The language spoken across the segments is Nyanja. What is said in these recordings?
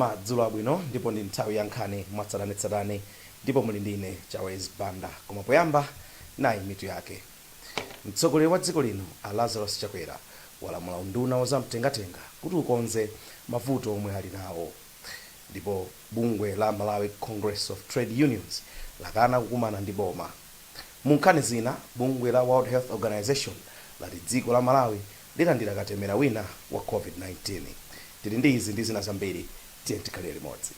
Madzulo abwino, ndipo ndi nthawi ya nkhani mwatsatanetsatane, ndipo muli ndine Chawezi Banda. Koma poyamba, nayi mitu yake. Mtsogoleri wa dziko lino a Lazarus Chakwera walamula unduna wa zamtengatenga kuti ukonze mavuto omwe ali nawo. Ndipo bungwe la Malawi Congress of Trade Unions lakana kukumana ndi boma. Mu nkhani zina, bungwe la World Health Organization lati dziko la Malawi lilandira katemera wina wa COVID-19. Tili ndi izi ndi zina zambiri, tiye tikhalire limodzi.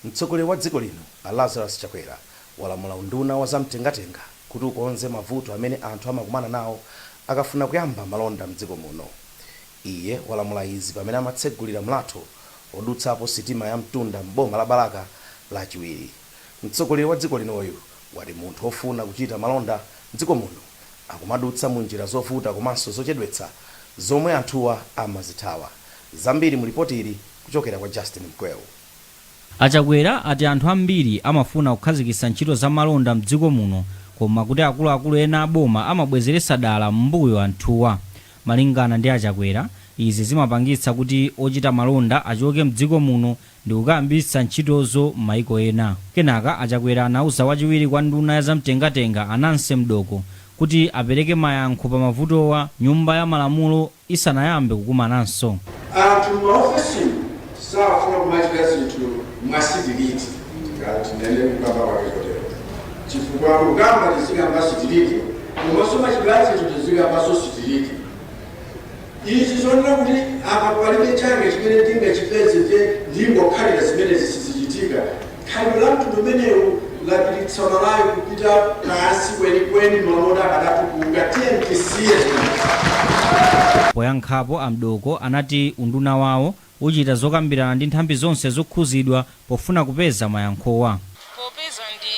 Mtsogoleri wa dziko lino a Lazarus Chakwera walamula unduna wa zamtengatenga kuti ukonze mavuto amene anthu amakumana nawo akafuna kuyamba malonda mdziko muno. Iye walamula izi pamene amatsegulira mlatho odutsapo sitima ya mtunda m'boma la Balaka Lachiwiri. Mtsogoleri wa dziko linoyu wati munthu ofuna kuchita malonda mdziko muno akumadutsa mu njira zovuta komanso zochedwetsa zomwe anthuwa amazithawa. Zambiri mu lipoti ili kuchokera kwa Justin Mkweu. A Chakwera ati anthu ambiri amafuna kukhazikitsa ntchito za malonda mdziko muno koma kuti akuluakulu ena a boma amabwezeretsa dala m'mbuyo anthuwa. Malingana ndi a Chakwera, izi zimapangitsa kuti ochita malonda achoke mdziko muno ndikukayambitsa ntchitozo m'maiko ena. Kenaka a Chakwera anauza wachiwiri kwa nduna ya zamtengatenga a Nancy Mdoko kuti apereke mayankho pa mavutowa nyumba ya malamulo isanayambe kukumananso. Anthu m'maofesimu safuna kumachita zinthu mwasitiliti, tikati tinene kukamba kwake kotero, chifukwa kukamba tizikamba sitiliti, komanso machitidwe a zinthu tizikambanso sitiliti. Izi zonena kuti apa palibe changa chimene ndingachipeze ndiye ndingokhalira zimenezi sizichitika. Khalidwe la mtundu umenewu lapititsa Malawi kupita pansi kwenikweni m'malo moti akadatukuka. Tiyeni tisiye zimenezi. Poyankhapo a Mdoko anati unduna wawo uchita zokambirana ndi nthambi zonse zokhuzidwa pofuna kupeza mayankhowa. Popeza ndi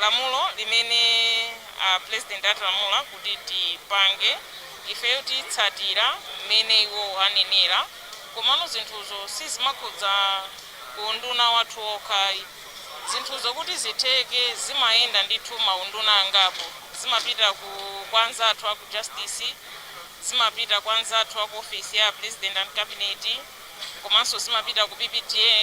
lamulo limene a President atilamula kuti tipange, ifeyo titsatira mmene iwo anenera, komano zinthuzo sizimakhudza ku unduna wathu okha ayi. Zinthuzo kuti zitheke zimayenda ndithu maunduna angapo. Zimapita ku kwa anzathu aku Justice, zimapita kwa anzathu aku office ya President and Cabinet, komanso zimapita ku PPDA,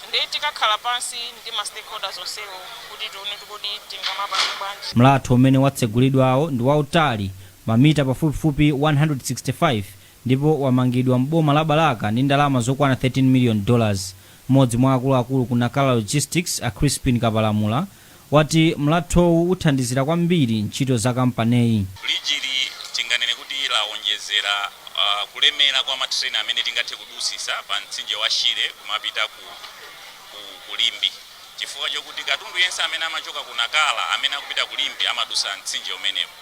nde tikakhala pansi ndi ma stakeholders onsewo kuti tione kuti kodi tingamapange bwanji. Mlatho umene watsegulidwawo ndi wautali mamita pafupifupi 165 ndipo wamangidwa m'boma la Balaka ndi ndalama zokwana $13 million. M'modzi mwa akuluakulu ku Nacala Logistics a Crispin Kapalamula wati mlathowu uthandizira kwambiri ntchito za kampaneyi. Bulijili tinganene kuti lawonjezera kulemera kwa ma train amene tingathe kudusisa pa mtsinje wa Shire kumapita ku Limbe chifukwa chokuti katundu yense amene amachoka ku Nacala amene akupita ku Limbe amadusa mtsinje umenewu.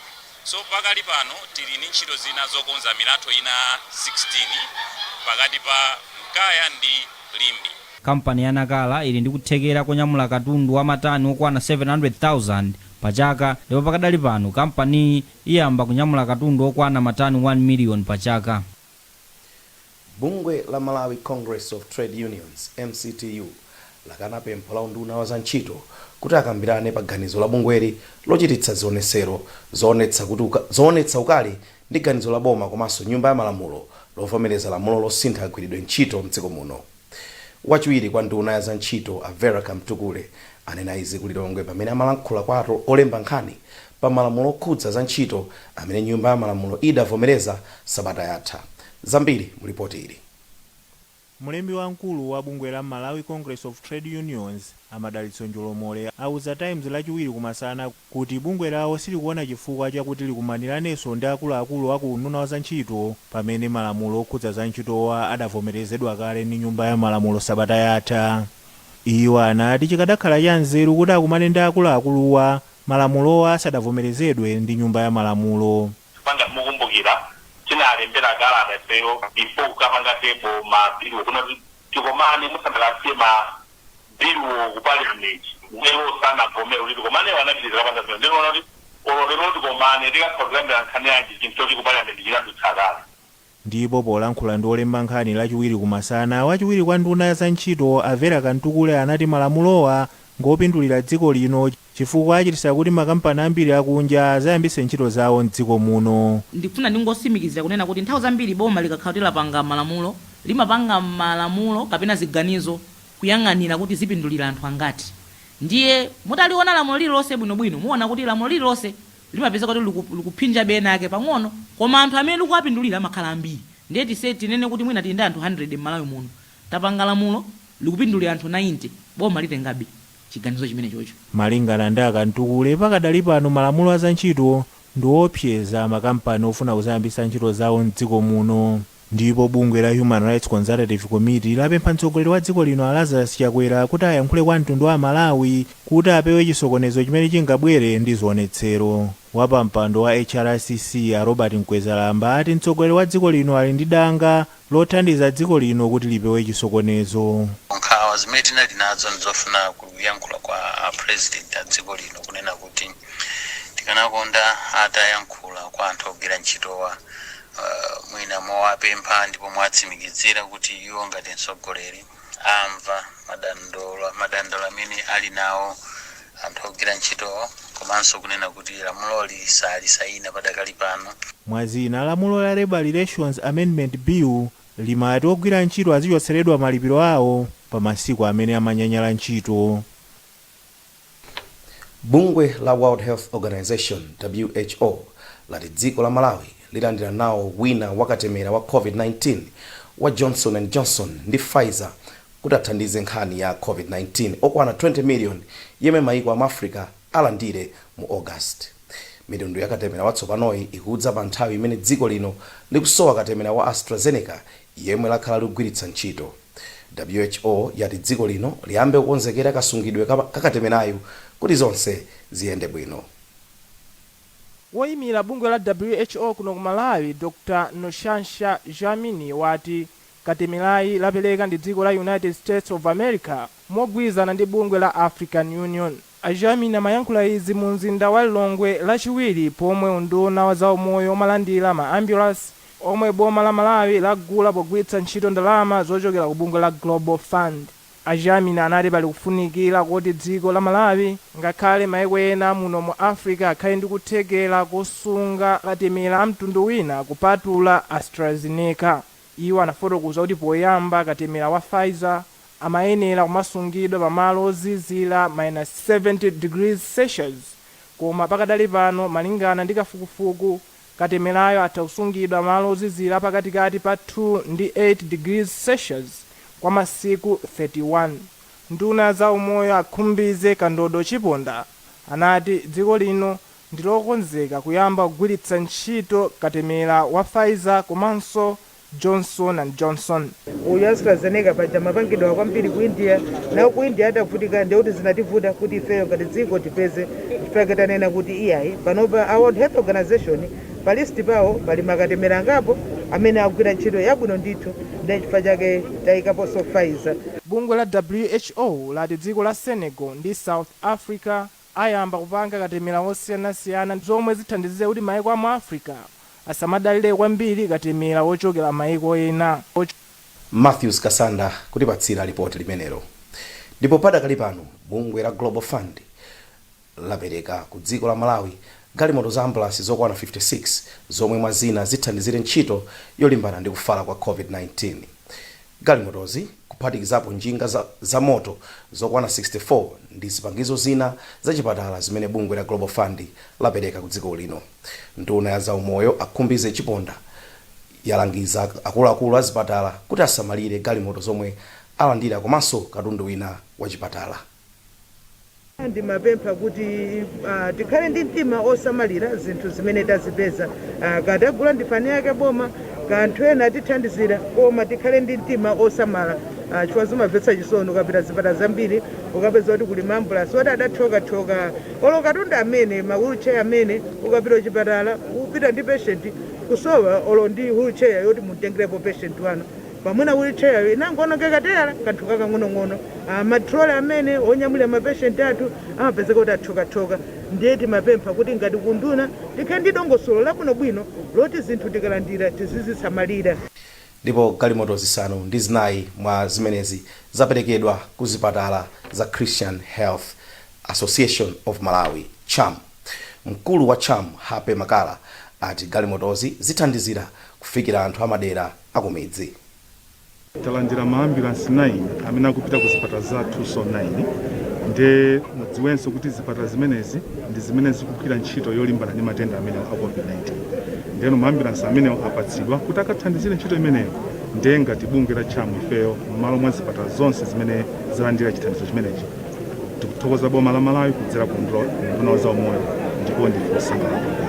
So pakali pano tili ndi ntchito zina zokonza milatho ina 16 pakati pa Nkaya ndi Limbe. Kampani ya Nacala ili ndi kuthekera konyamula katundu wa matani okwana 700,000 pa chaka ndipo pakadali pano kampaniyi iyamba kunyamula katundu okwana matani 1 miliyoni pa chaka. Bungwe la Malawi Congress of Trade Unions, MCTU, lakana pempho la unduna wa za ntchito kuti akambirane pa ganizo la bungweli lochititsa zionesero zoonetsa ukali ndi ganizo la boma komanso nyumba ya malamulo lovomereza lamulo losintha kagwiridwe ntchito mdziko muno. Wachiwiri kwa nduna ya za ntchito a Vera Kamtukule anena izi ku Lilongwe pamene amalankhula kwa olemba nkhani pa malamulo okhudza za ntchito amene nyumba ya malamulo idavomereza sabata yatha. Zambiri mu lipoti ili. Mlembi wamkulu wa bungwe la Malawi Congress of Trade Unions, a Madalitso Njolomole, auza Times Lachiwiri kumasana kuti bungwe lawo silikuona chifukwa chakuti likumaniranenso ndi akuluakulu aku unduna wa zantchito pamene malamulo okhudza zantchitowa adavomerezedwa kale ndi nyumba ya malamulo sabata yatha. Iwo anati chikadakhala chanzeru kuti akumane ndi akuluakuluwa malamulowa asadavomerezedwe ndi nyumba ya malamulo. Panga mukumbukira tinalembera kalata ifeyo before kukapanga table ma bill kuna kuti tikomane musanakasiye ma bill ku parliament. Iwo sanavomere kuti tikomane, anapitiriza kapanga zimene ndinoona kuti Olo lero tikomane, tikakhala kuyambira nkhani yanji chinthu choti ku parliament chinadutsa kale. Ndipo polankhula ndi olemba nkhani Lachiwiri kumasana, wachiwiri kwa nduna ya zantchito a Vera Kamtukule anati malamulowa ngopindulira dziko lino chifukwa achititsa kuti makampani ambiri akunja azayambitse ntchito zawo mdziko muno. Ndikufuna ndingotsimikizira kunena kuti nthawi zambiri boma likakhala kuti lapanga malamulo, limapanga malamulo kapena ziganizo kuyang'anira kuti zipindulira anthu angati. Ndiye mutaliona lamulo lililonse bwinobwino, muona kuti lamulo lililonse limapeza kuti likuphinja ena ake pang'ono, koma anthu amene likuwapindulira amakhala ambiri. Ndiye tise tinene kuti mwina tili ndi anthu 100 m'Malawi muno, tapanga lamulo likupindulira anthu 90, boma litengabe chiganizo chimene chocho. Malingana ndi a Kamtukule, pakadali pano malamulo a zantchito ndi woopseza makampani ofuna kuzayambitsa ntchito zawo mdziko muno. Ndipo bungwe la Human Rights Consultative Committee lapempha mtsogoleri wa dziko lino a Lazarus Chakwera kuti ayankhule kwa mtundu wa Malawi kuti apewe chisokonezo chimene chingabwere ndi zionetsero. Wapampando wa HRCC a Robert Mkwezalamba ati mtsogoleri wa dziko lino ali ndi danga lothandiza dziko lino kuti lipewe chisokonezo. Nkhawa zimene tinali nazo ndizofuna kuyankhula kwa a president a dziko lino kunena kuti tikanakonda atayankhula kwa anthu ogwira ntchitowa, mwina mowapempha ndipo mwatsimikizira kuti iwo ngati mtsogoleri amva madandaulo amene ali nawo anthu ogwira ntchitowo, komanso kunena kuti lamuloli salisayina padakali pano. Mwazina, lamulo la Labour Relations Amendment Bill limati ogwira ntchito azichotseredwa malipiro awo pa masiku amene amanyanyala ntchito. Bungwe la World Health Organization, WHO, lati dziko la Malawi lilandira nawo wina wakatemera wa COVID-19 wa Johnson and Johnson ndi Pfizer kuti athandize nkhani ya COVID-19 okwana 20 million yemwe maiko amu Africa alandire mu August. Mitundu ya katemera watsopanoyi ikudza pa nthawi imene dziko lino likusowa katemera wa AstraZeneca yemwe lakhala likugwiritsa ntchito. WHO yati dziko lino liyambe kukonzekera kasungidwe kakatemerayu kuti zonse ziyende bwino. Woyimira bungwe la WHO kuno ku Malawi, Dr Nonhlanhla Dlamini, wati katemerayi lapereka ndi dziko la United States of America mogwirizana ndi bungwe la African Union. A Dlamini amayankhula izi mu mzinda wa Lilongwe Lachiwiri pomwe unduna wa zaumoyo umalandira ma ambulance omwe boma la Malawi lagula pogwiritsa ntchito ndalama zochokera ku bungwe la Global Fund. A Dlamini anati pali kufunikira kuti dziko la Malawi ngakhale maiko ena muno mu Africa akhale ndi kuthekera kosunga katemera a mtundu wina kupatula AstraZeneca. Iwo anafotokoza kuti poyamba katemera wa Pfizer amayenera kumasungidwa pamalo ozizira minus 70 degrees Celsius, koma pakadali pano, malingana ndi kafukufuku, katemerayo atha kusungidwa malo ozizira pakatikati pa 2 ndi 8 degrees Celsius kwa masiku 31. Nduna za umoyo a Khumbize Kandodo Chiponda anati dziko lino ndilokonzeka kuyamba kugwiritsa ntchito katemera wa Pfizer komanso Johnson and Johnson. Uyu AstraZeneca paja mapangidwa kwambiri ku India, nawo ku India atavutika, ndekuti zinativuta kuti ifeyo ngati dziko tipeze. Chifukwa tanena kuti iyayi, panopa a World Health Organization pa list pawo pali makatemera angapo amene akugwira ntchito yabwino ndithu, ndi chifukwa chake tayikaponso Pfizer. Bungwe la WHO lati dziko la Senegal ndi South Africa ayamba kupanga katemera osiyanasiyana zomwe zithandizire kuti maiko amu Africa asamadalire kwambiri katemera wochokera maiko ena. Matthews Kasanda kutipatsira ripoti limenelo. Ndipo padakali pano bungwe la Global Fund lapereka ku dziko la Malawi galimoto za ambulance zokwana 56 zomwe mwa zina zithandizire ntchito yolimbana ndi kufala kwa COVID-19. Galimotozi, kuphatikizapo njinga za moto zokwana 64 ndi zipangizo zina zachipatala zimene bungwe la Global Fund lapereka ku dziko lino. Nduna ya zaumoyo a Khumbize Chiponda yalangiza akuluakulu a zipatala kuti asamalire galimoto zomwe alandira komanso katundu wina wa chipatala. Ndimapempha kuti tikhale ndi mtima osamalira zinthu zimene tazipeza. Katagula ndifani yake boma, kanthu ena atithandizira, koma tikhale ndi mtima osamala, chifukwa zimamvetsa chisoni ukapita zipatala zambiri ukapeza kuti kuli maambulasi oti adathyokathyuka, olo katundu amene ma wheelchair amene ukapita kuchipatala upita ndi patient, kusowa olo ndi wheelchair yoti mutengerepo patient wanu, pamwena wheelchair inangonongeka teyala kanthu kakang'onong'ono. Ma trolley amene onyamulira ma patient athu amapezeka kuti athyokathyoka. Ndiye timapempha kuti ngati kunduna tikhale ndi dongosolo labwinobwino loti zinthu tikalandira tizizisamalira. Ndipo galimoto 4 mwa zimenezi zaperekedwa ku zipatala za Christian Health Association of Malawi, CHAM. Mkulu wa CHAM, Hape Makala, ati galimotozi zithandizira kufikira anthu amadera akumidzi. Talandira maambulansi 9 amene akupita ku zipatala zathu, so 9. Nde mudziwenso kuti zipatala zimenezi ndi zimene zikugwira ntchito yolimbana ndi matenda amene a COVID-19. Ndeno maambulansi amenewo apatsidwa kuti akathandizire ntchito imeneyo. Nde ngati bungwe la CHAM, ifeyo m'malo mwa zipatala zonse zimene zalandira chithandizo chimenechi, tikuthokoza boma la Malawi kudzera ku unduna wa zaumoyo, ndipo ndife osangalala kwambiri.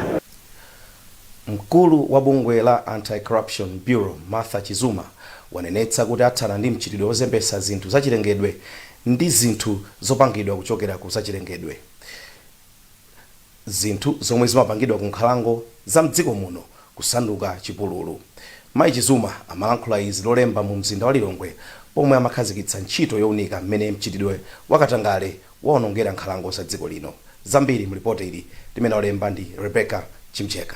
Mkulu wa bungwe la Anti-Corruption Bureau, Martha Chizuma, wanenetsa kuti athana ndi mchitidwe wozembetsa zinthu zachilengedwe ndi zinthu zopangidwa kuchokera ku zachilengedwe, zinthu zomwe zimapangidwa ku nkhalango za mdziko muno kusanduka chipululu. Mayi Chizuma amalankhula izi Lolemba mu mzinda wa Lilongwe pomwe amakhazikitsa ntchito younika mmene mchitidwe wakatangale waonongera nkhalango za dziko lino. Zambiri mlipoti ili limene walemba ndi Rebecca Chimcheka.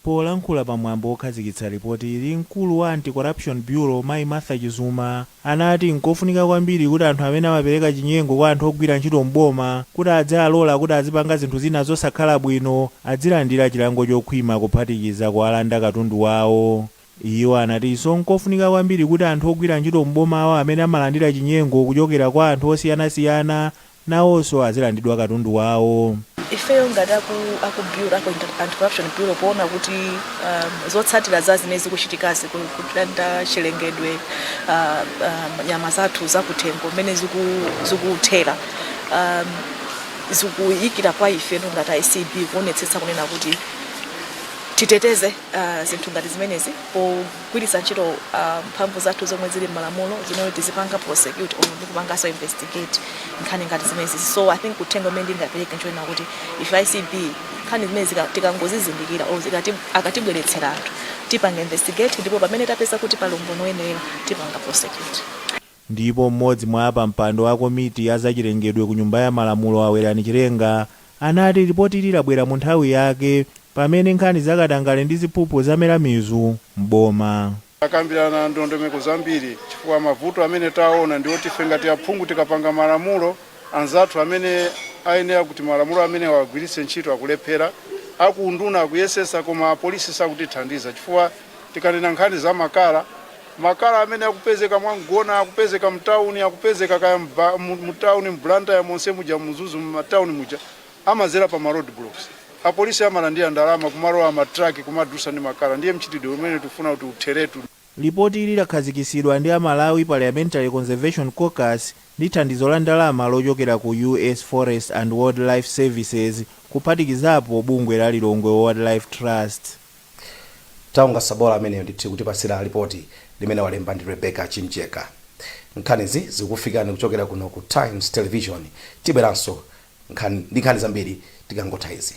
Polankhula pamwambo wokhazikitsa ripoti ili, mkulu wa Anti-Corruption Bureau, mayi Martha Chizuma, anati nkofunika kwambiri kuti anthu amene amapereka chinyengo kwa anthu ogwira ntchito mboma kuti adzalola kuti azipanga zinthu zina zosakhala bwino adzilandira chilango chokhwima, kuphatikiza kuwalanda katundu wawo. Iwo anatinso nkofunika kwambiri kuti anthu ogwira ntchito mbomawo amene amalandira chinyengo kuchokera kwa anthu osiyanasiyana nawonso azilandidwa katundu wawo. Ifeyo ngati aku bureau, aku Anti-Corruption Bureau, poona kuti zotsatira za zimene zikuchitikazi, kulanda chilengedwe, nyama zathu zakuthengo mmene zikuthera, zikuyikira kwa ifeno ngati ACB kuonetsetsa kunena kuti titeteze zinthu ngati zimenezi pogwiritsa ntchito mphamvu zathu zomwe zili m'malamulo zimene tizipanga prosecute or ndi kupanganso investigate nkhani ngati zimenezi. So I think uthenga umene ndingapereke nchonena kuti ife ACB, nkhani zimene tikangozizindikira or akatibweretsera anthu, tipanga investigate, ndipo pamene tapeza kuti pali umboni woyenera, tipanga prosecute. Ndipo mmodzi mwa apampando a komiti ya zachilengedwe ku Nyumba ya Malamulo, Awerani Chilenga, anati ripotili labwera mu nthawi yake pamene nkhani zakatangale ndi ziphuphu zamera mizu m'boma. Takambirana ndondomeko zambiri chifukwa mavuto amene taona ndi oti ife ngati aphungu tikapanga malamulo, anzathu amene ayenera kuti malamulo amene awagwiritse ntchito akulephera. Akunduna akuyesesa, koma apolisi sakutithandiza, chifukwa tikanena nkhani za makala, makala amene akupezeka mwamgona, akupezeka mtawuni, akupezeka kaya mtawuni, mBlantyre monse muja, Mzuzu, mmatawuni muja, amazera pa ma road blocks. Apolisi amalandira ndalama kumalowa amatraki kumadusa ndi makala. Ndiye mchitidwe umene tikufuna kuti utheretu. Lipoti ili lakhazikitsidwa ndi a Malawi Parliamentary Conservation Caucus ndi thandizo la ndalama lochokera ku US Forest and Wildlife Services, kuphatikizapo bungwe la Lilongwe Wildlife Trust. Taunga Sabola ameneyo ndithu kutipasira ripoti limene walemba ndi Rebecca Chimcheka. Nkhanizi zikufikani kuchokera kuno ku Times Television. Tibweranso ndi nkhani zambiri tikangotha izi.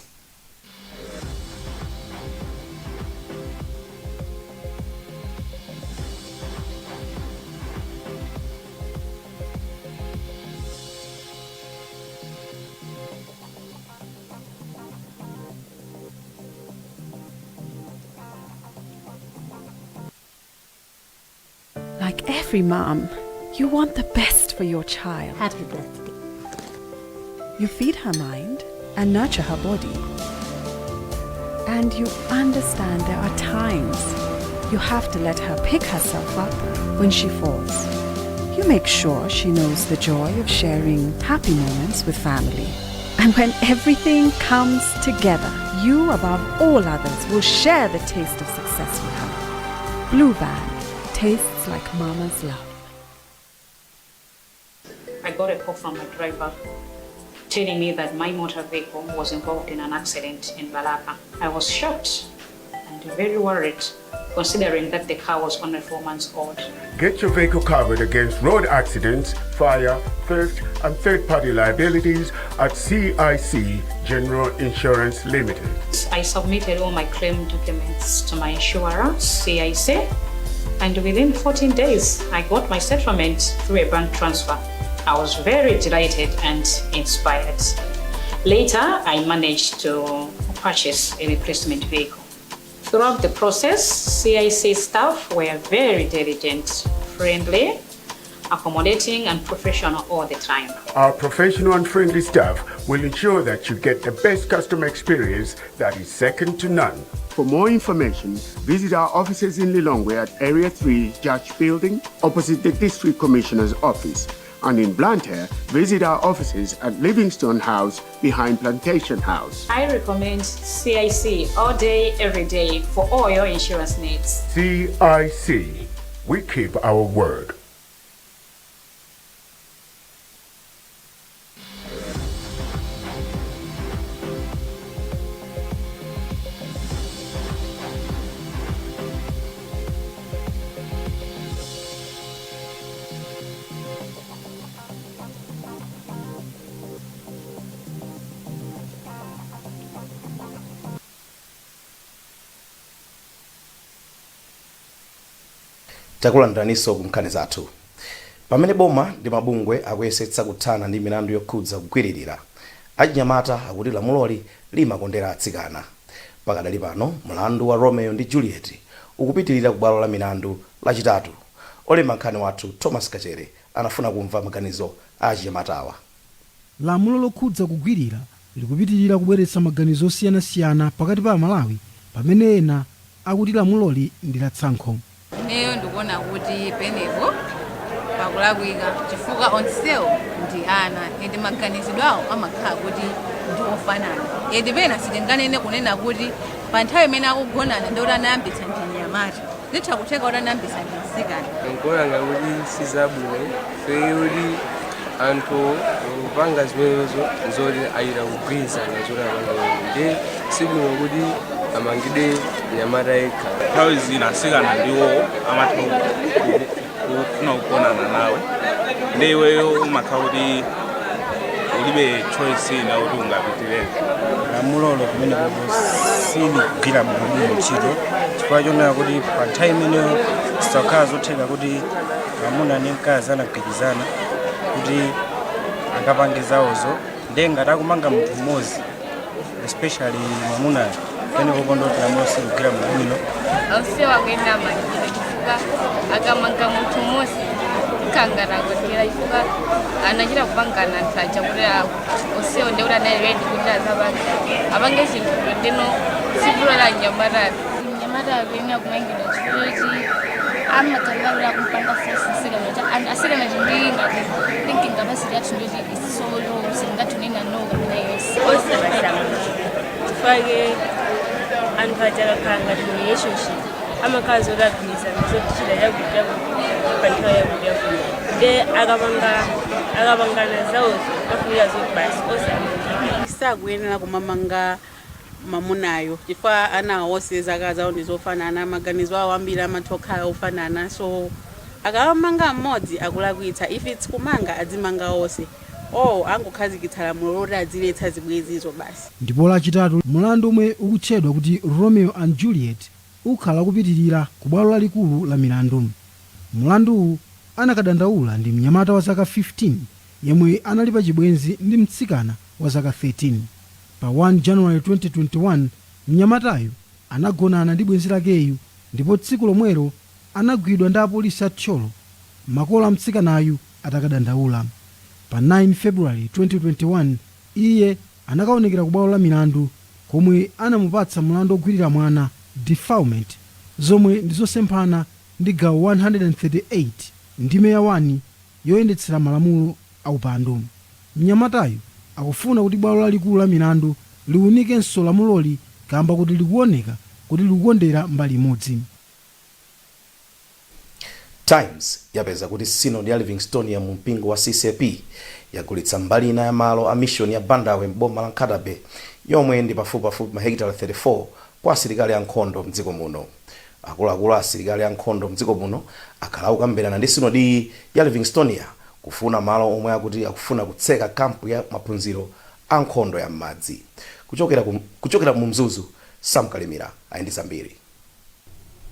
Like every mom, you want the best for your child. Happy birthday. You feed her mind and nurture her body. And you understand there are times you have to let her pick herself up when she falls. You make sure she knows the joy of sharing happy moments with family. And when everything comes together, you above all others will share the taste of success with her. Blue Band tastes like mama's love. I got a call from my driver telling me that my motor vehicle was involved in an accident in Balaka. I was shocked and very worried, considering that the car was only 4 months old. Get your vehicle covered against road accidents, fire, theft, and third party liabilities at CIC General Insurance Limited. I submitted all my claim documents to my insurer, CIC, and within 14 days, I got my settlement through a bank transfer. I was very delighted and inspired. Later, I managed to purchase a replacement vehicle. Throughout the process, CIC staff were very diligent, friendly, accommodating, and professional all the time. Our professional and friendly staff will ensure that you get the best customer experience that is second to none. For more information, visit our offices in Lilongwe at Area 3 Judge Building, opposite the District Commissioner's Office. And in Blantyre, visit our offices at Livingstone House behind Plantation House. I recommend CIC all day, every day for all your insurance needs. CIC, we keep our word. Takulandiraninso ku nkhani zathu. Pamene boma ndi mabungwe akuyesetsa kuthana ndi milandu yokhudza kugwiririra, achinyamata akuti lamuloli limakondera atsikana. Pakadali pano mlandu wa Romeo ndi Juliet ukupitirira ku bwalo la milandu Lachitatu. Olemba nkhani wathu Thomas Kachere anafuna kumva maganizo a achinyamatawa. Lamulo lokhudza kugwirira likupitirira kubweretsa maganizo osiyanasiyana pakati pa Amalawi, pamene ena akuti lamuloli ndi latsankho. Ineyo ndikuona kuti penepo pakulakwika, chifukwa onsewo ndi ana and maganizidwe awo amakhala kuti ndi ofanana, and pena sitinganene kunena kuti pa nthawi imene akugonana ndi kuti anayambitsa ndi mnyamata, zitha kutheka kuti anayambitsa ndi mtsikana. Nkuona ngakuti sizabwino kuti anthu kupanga zimenezo zoti achita kugwirizana zoti apange, ndi sibwino kuti amangidwe mnyamata yekha. Nthawi zina atsikana ndiwo amatha kufuna kugonana nawe, ndi iweyo umakhala kuti ulibe choice ina kuti ungapitirire. Lamulolo kumeneko siligwira bwinobwino ntchito, chifukwa chonena kuti pa nthawi imeneyo zitakhala zotheka kuti mwamuna ndi mkazi anagwirizana kuti akapange zawozo, ndiye ngati akumanga munthu mmodzi, especially mwamunayo, penepopo ndoti lamulo siligwira bwinobwino. Onsewa akuyenera amangidwe, chifukwa akamanga munthu mmodzi kangana akondera, chifukwa anachita kupangana anthu aja kuti onsewo ndekuti anali ready kuti azapange apange chinthu, ndeno sivuto la mnyamatayo. Mnyamata akuyenera kumangidwa chifukwa choti amakhalira kumpanga force mtsikana, and asikana ndi ngati thinking capacity yathu ndoti is so low, sitingathe kunena no kapena yes. Onse basamanga, chifukwa anthu aja akakhala ngati mu relationship amakhala zoti agwirizana zoti chita chakuti chakuti pa nthawi yakuti yakuti, nde akapangana zawozo afunika zoti basi onse amangidwe. Sakuyenera kumamanga mamunayo, chifukwa ana onse zaka zawo ndi zofanana, maganizo awo ambiri amatha kukhala ofanana, so akamanga mmodzi akulakwitsa. If it's kumanga, adzimanga onse, o angokhazikitsa lamulo loti adziletsa zibwenzizo basi. Ndipo Lachitatu mulandu omwe ukutchedwa kuti Romeo and Juliet ukhala kupitirira ku bwalo lalikulu la milandu. Mulanduwu anakadandaula ndi mnyamata wa zaka 15 yemwe anali pa chibwenzi ndi mtsikana wa zaka 13. Pa 1 January 2021 mnyamatayu anagonana ndi bwenzi lakeyu, ndipo tsiku lomwelo anagwidwa ndi apolisi a Thyolo makolo a mtsikanayu atakadandaula. Pa 9 February 2021 iye anakaonekera ku bwalo la milandu komwe anamupatsa mlandu ogwirira mwana, defilement, zomwe ndi zosemphana ndi gawo 138 ndime ya 1 yoyendetsera malamulo aupandu. Mnyamatayu akufuna kuti bwalo lalikulu la milandu liwunikenso lamuloli kamba kuti likuoneka kuti likukondera mbali imodzi. Times yapeza kuti Synod ya Livingstonia mu mpingo wa CCAP yagulitsa mbali ina ya malo a mission ya Bandawe m'boma la Nkhata Bay, yomwe ndi pafupipafupi mahekitala 34, kwa asilikali ankhondo mdziko muno. Akuluakulu a asilikali ankhondo mdziko muno akhala akukambirana ndi sinodiyi ya Livingstonia kufuna malo omwe akuti akufuna kutseka kampu ya maphunziro a nkhondo ya m'madzi. Kuchokera mu Mzuzu, Sam Kalimira ali ndi zambiri.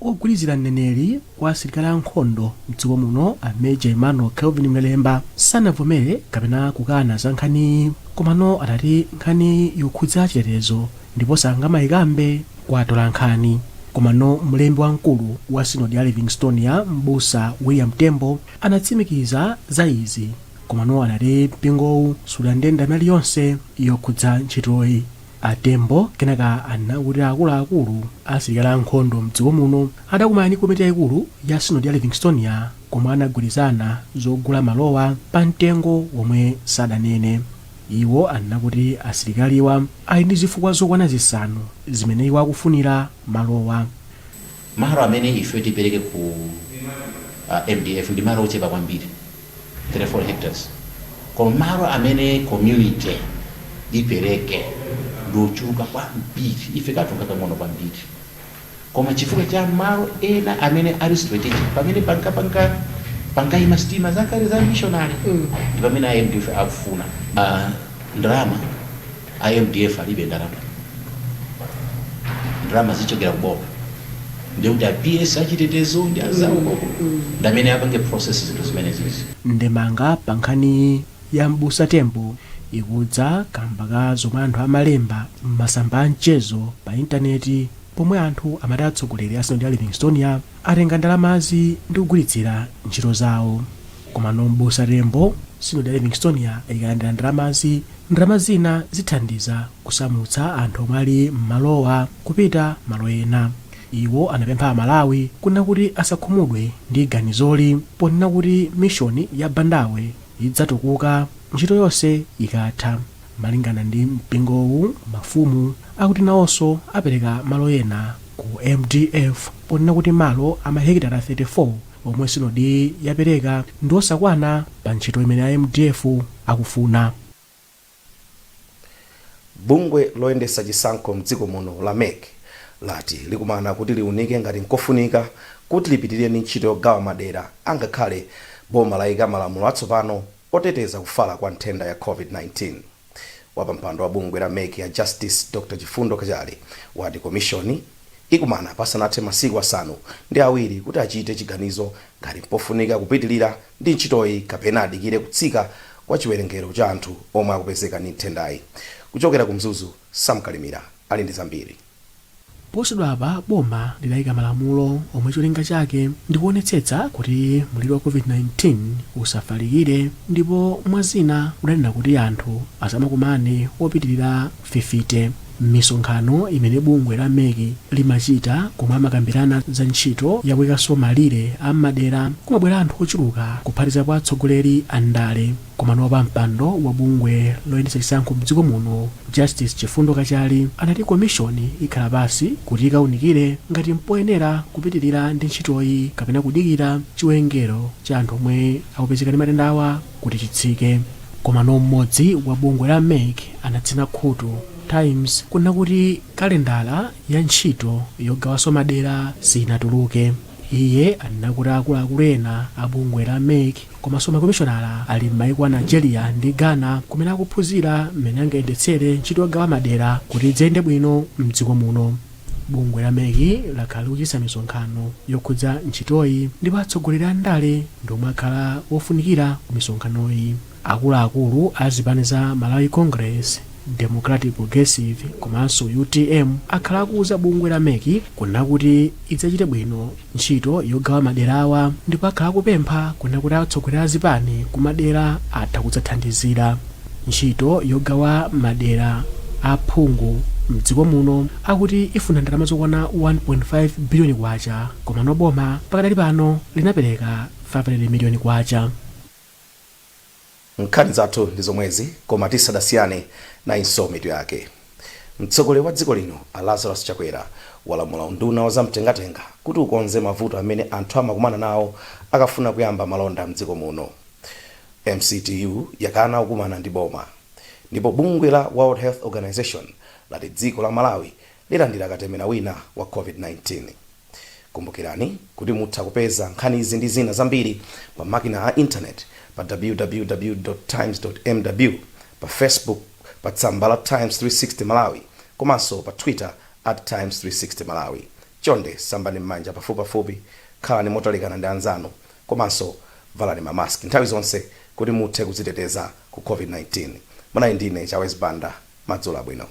Ogwirizira mneneri kwa asilikali ankhondo mdziko muno, a Major Emmanuel Kelvin Mlelemba, sanavomere kapena kukana za nkhaniyi, komano adati nkhani yokhudza chitetezo ndipo sangamayikambe kwa atolankhani. Komano mlembi wamkulu wa Sinodi ya Livingstonia, Mbusa William Tembo, anatsimikiza za izi, komano anati mpingowu sulandire ndalama iliyonse yokhudza ntchitoyi. Atembo kenaka anakuti akuluakulu asilikali ankhondo mdziko muno adakumana ndi komiti yayikulu ya Sinodi ya Livingstonia komwe anagwirizana zogula malowa pa mtengo womwe sadanene. Iwo anakuti asilikaliwa ali ndi zifukwa zokwana 5 zimene iwo akufunira malowa. Malo amene ife tipereke ku MDF ndi malo ochepa kwambiri, 34 hectares, koma malo amene community ipereke ndi ochuluka kwambiri. Ife katunga kang'ono kwambiri, koma chifukwa cha malo ena amene ali strategic pamene pankayima sitima zakale za missionary ndi pamene a MDF akufuna. Ndalama, a MDF alibe ndalama. Ndalama zichokera kuboma, ndikuti a PS achitetezo ndi azawo koko ndi amene apange process zinthu zimenezi. Ndemanga pa nkhani ya Mbusa Tembo ikudza kamba ka zomwe anthu amalemba m'masamba a mchezo pa intaneti, pomwe anthu amati atsogoleri a Sinodi ya Livingstonia atenga ndalamazi ndi kugwiritsira ntchito zawo. Komano Mbusa Tembo, Sinodi ya Livingstonia ikalandira ndalamazi, ndalama zina zithandiza kusamutsa anthu omwe ali m'malowa kupita malo ena. Iwo anapempha Amalawi kunena kuti asakhumudwe ndi ganizoli, ponena kuti mishoni ya Bandawe idzatukuka ntchito yonse ikatha. Malingana ndi mpingowu, mafumu akuti nawonso apereka malo ena ku MDF, ponena kuti malo a mahekitala 34 omwe sinodi yapereka ndi osakwana pa ntchito imene a MDF akufuna. Bungwe loyendetsa chisankho mdziko muno la MEC lati likumana kuti liunike ngati nkofunika kuti lipitirire ndi ntchito yogawa madera angakhale boma layika malamulo atsopano oteteza kufala kwa nthenda ya COVID-19. Wapampando wa bungwe la MEC ya Justice Dr Chifundo Kachale wati komishoni ikumana pasanathe masiku 7 kuti achite chiganizo ngati mpofunika kupitirira ndi ntchitoyi kapena adikire kutsika kwa chiwerengero cha anthu omwe akupezeka ndi nthendayi. Kuchokera ku Mzuzu, Sam Kalimira ali ndi zambiri. Posachedwapa boma lidayika malamulo omwe cholinga chake ndikuonetsetsa kuti mliri wa COVID-19 usafalikire, ndipo mwa zina udanena kuti anthu asamakumane opitirira 50 m'misonkhano imene bungwe la MEC limachita komwe amakambirana za ntchito yakuikanso malire a m'madera. Kumabwera anthu ochuluka, kuphatikizapo atsogoleri a ndale. Komano wapampando wa bungwe loyendetsa chisankho mdziko muno, Justice Chifundo Kachali, anati komishoni ikhala pasi kuti ikaunikire ngati mpoyenera kupitirira ndi ntchitoyi kapena kudikira chiwerengero cha anthu omwe akupezeka ndi matendawa kuti chitsike. Komano mmodzi wa bungwe la MEC anatsina khutu Times kunena kuti kalendala ya ntchito yogawanso madera sinatuluke. Iye anena kuti akuluakulu ena a bungwe la MEC komanso makomishonala ali m'mayiko a Nigeria ndi Ghana kumene akuphunzira mmene angayendetsere ntchito yogawa madera kuti idzayende bwino mdziko muno. Bungwe la MEC lakhala likuchititsa misonkhano yokhudza ntchitoyi, ndipo atsogoleri a ndale ndi omwe akhala ofunikira ku misonkhanoyi. Akuluakulu a zipani za Malawi Congress, Democratic Progressive komanso UTM akhala akuuza bungwe la MEC kunena kuti idzachite bwino ntchito yogawa maderawa, ndipo akhala akupempha kunena kuti atsogoleri a zipani kumadera atha kudzathandizira ntchito yogawa madera. Aphungu mdziko muno akuti ifuna ndalama zokwana 1.5 biliyoni kwacha, komano boma pakadali pano linapereka 500 miliyoni kwacha. Nkhani zathu ndi zomwezi, koma tisadasiyane nayinso mitu yake. Mtsogoleri wa dziko lino a Lazarus Chakwera walamula unduna wa zamtengatenga kuti ukonze mavuto amene anthu amakumana nawo akafuna kuyamba malonda mdziko muno. MCTU yakana kukumana ndi boma, ndipo bungwe la World Health Organization lati dziko la Malawi lilandira katemera wina wa COVID-19. Kumbukirani kuti mutha kupeza nkhanizi ndi zina zambiri pa makina a intaneti pa www times mw, pa Facebook pa tsamba la Times 360 Malawi, komanso pa Twitter at Times 360 Malawi. Chonde sambani m'manja pafupipafupi, khalani motalikana ndi anzanu komanso valani mamaski nthawi zonse kuti muthe kudziteteza ku COVID-19. Munali ndine Chawezi Banda, madzulo abwino.